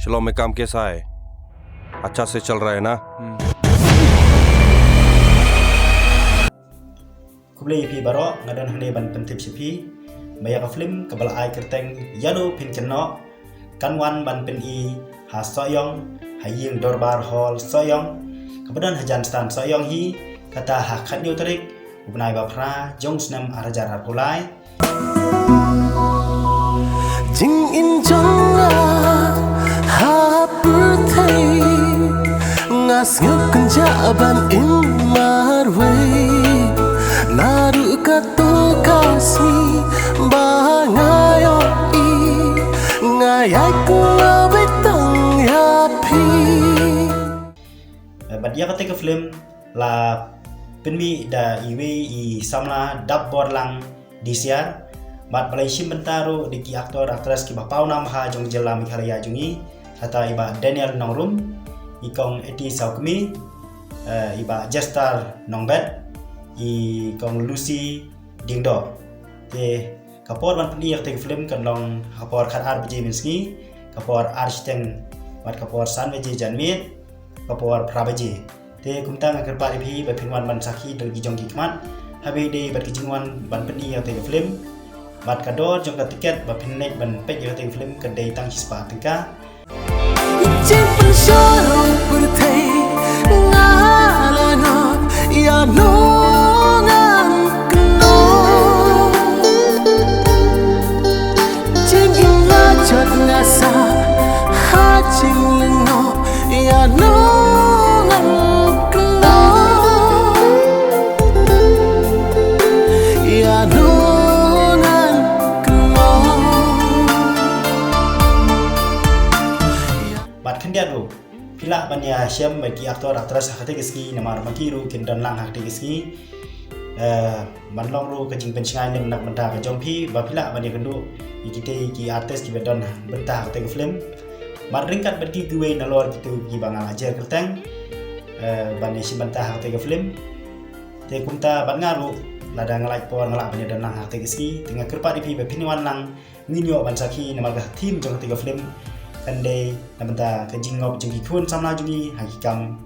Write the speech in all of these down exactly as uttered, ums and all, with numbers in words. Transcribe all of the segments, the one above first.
फिल्म में काम कैसा है? अच्छा से चल रहा है ना? Khublei ïa phi baroh, nga don hangne ban pyntip sha phi ba ïa ka film kaba la ai kyrteng Ïa no phin kynnoh kan wan ban pyni ha Sohiong, ha ïing dorbar hall Sohiong, kaba don hajan stand Sohiong hi, kata ha khathynñiew tarik u bnai ba phra jong u snem ar hajar arphew lai. Jingim jong nga ha pyrthei, nga sngew kynjah ban im marwei. Naduh kato ka sngi ba nga ïohi, nga ïaid nga beit tang ïa phi. Eh, bad ïa kata ka film la pynmih da iwei i samla dap bor lang D C R. Bad ba la ïashim bynta ruh da ki actor actress kiba paw nam ha jong jylla Meghalaya jong ngi. Kata i bah Daniel Nongrum, i kong Eti Sawkmie, eh, i bah Jester Nongbet, i kong Lucy Diengdoh. Te ka por ban pyni ïa kata ka film kan long ha ka por khat ar baje mynsngi, ka por ar shiteng, bad ka por san baje janmiet, ka por phra baje. Te kumta nga kyrpad ïa phi ba phin wan ban sakhi da ki jong ki khmat haba ïadei bad ki jingwan ban pyni ïa kata ka film. Bad ka dor jong ka tiket ba phin leit ban peit ïa kata ka film ka dei tang shispah tyngka. Jingpynshoi pyrthei nga la ngop, ïa no ngan kynnoh. Jingim la jot nga sah ha jinglyngngoh, ïa no ngan kynnoh. Ïa no ngan kynnoh. Bad khyndiat ruh, phi lah ban ïashem bad ki actor actress ha kata ka sngi, namar ma ki ruh kin don lang ha kata ka sngi. Eh, ban long ruh ka jingpynshngaiñ lem na ka bynta ka jong phi, ba phi lah ban ïakynduh ïa kitei ki artist kiba don bynta ha kata ka film. Bad ryngkat bad ki kiwei nalor kito kiba nga la jer kyrteng, eh, ban ïashim bynta ha kata ka film. Te kumta bad nga ruh, lada nga lait por nga lah ban ïadon lang ha kata ka sngi. Te nga kyrpad ïa phi ba phin wan lang, ngin ïoh ban sakhi namar ka theme jong kata ka film kan dei na bynta ka jingngop jong ki khun samla jong ngi ha ki kam,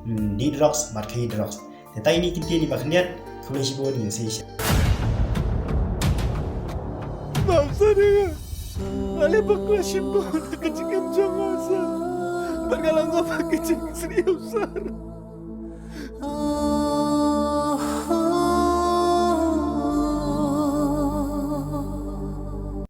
hmm, dih drugs bad khaii drugs. Te tai ine ki ktien iba khyndiat, khublei shibun, ngin sa ïashem. Maaf sir ïa nga. Nga la bakla shibun ha ka jingim jong nga sir. Bad nga la ngop ha ka jingsniew sir.